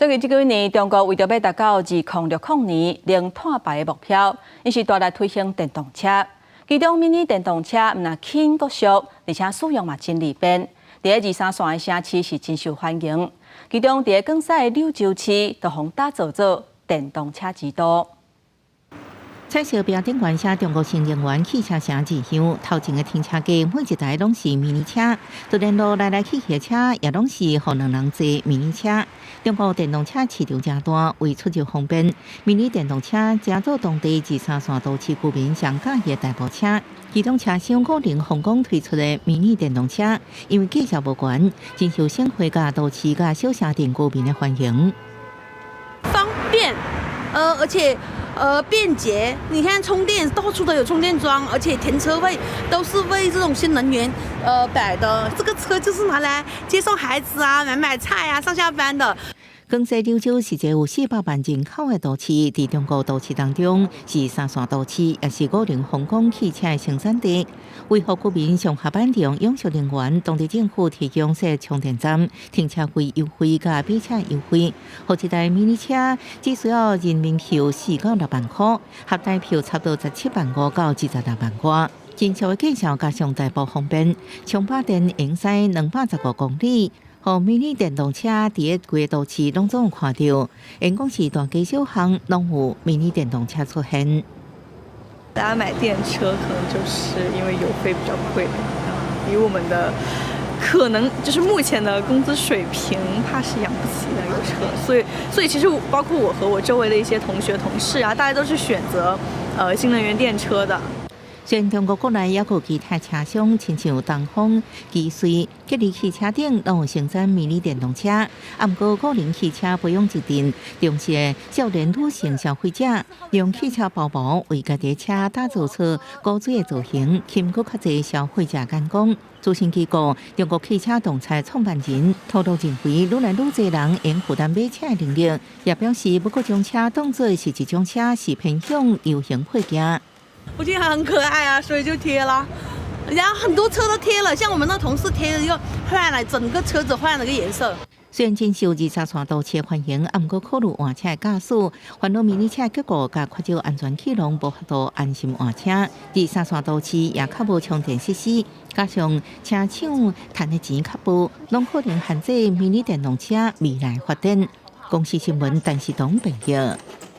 最近這幾年，中國為著欲達到2060年零碳排的目標，𪜶是大力推行電動車。其中迷你電動車毋但輕閣俗，而且使用嘛真利便。佇咧二三線的城市是真受歡迎。其中佇咧廣西的柳州市，就予打造做電動車之都。彩色標頂懸寫中國新能源汽車城字樣，頭前的停車格每一台攏是迷你車，就連路來來去去的車也攏是予兩人坐迷你車。中國電動車市場誠大，為出入方便，迷你電動車成做當地二三線都市居民上佮意的代步車。其中車商五菱宏光推出的迷你電動車，因為價錢無懸，真受省會佮都市佮小城鎮居民的歡迎。方便，而且便捷，你看充電到處都有充電樁，而且停車位都是為這種新能源擺的。這個車就是拿來接送孩子啊、買買菜啊、上下班的。廣西柳州是一個有400萬人口的都市，佇中國都市當中是三線都市，也是五菱宏光汽車的生產地。為予居民上下班利用永續能源，當地政府提供設充電站、停車費優惠佮買車優惠，予一台迷你車只需要人民幣4到6萬塊，合台幣差不多17萬5到26萬外。真俗的價錢加上代步方便，充飽電會使215公里。予迷你電動車佇咧規個都市攏總有看著，因講是大街小巷攏有迷你電動車出現。大家買電車可能就是因為油費比較貴，以我們的可能就是目前的工資水平，怕是養不起那個車，所以其實包括我和我周圍的一些同學同事啊，大家都是選擇新能源電車的。雖然中國國內猶閣有其他車商，親像東風、奇瑞、吉利汽車等，攏有生產迷你電動車。啊，毋過五菱汽車培養一陣重視的少年女性消費者，用汽車包膜為家己的車打造出古錐的造型，吸引閣較濟消費者眼光。諮詢機構中國汽車動態創辦人透露認為，愈來愈濟人會負擔買車的能力，也表示欲閣將車當做是一種車，是偏向流行配件。我覺得很可愛啊，所以就貼了。然後很多車都貼了，像我們那同事貼了又換了，整個車子換了個顏色。雖然真受二三線都市歡迎，啊，毋過考慮換車的駕駛，煩惱迷你車結構佮缺少安全氣囊，無法度安心換車。二三線都市也較無充電設施，加上車廠賺的錢較薄，攏可能限制迷你電動車未來發展。公視新聞，陳世東編譯。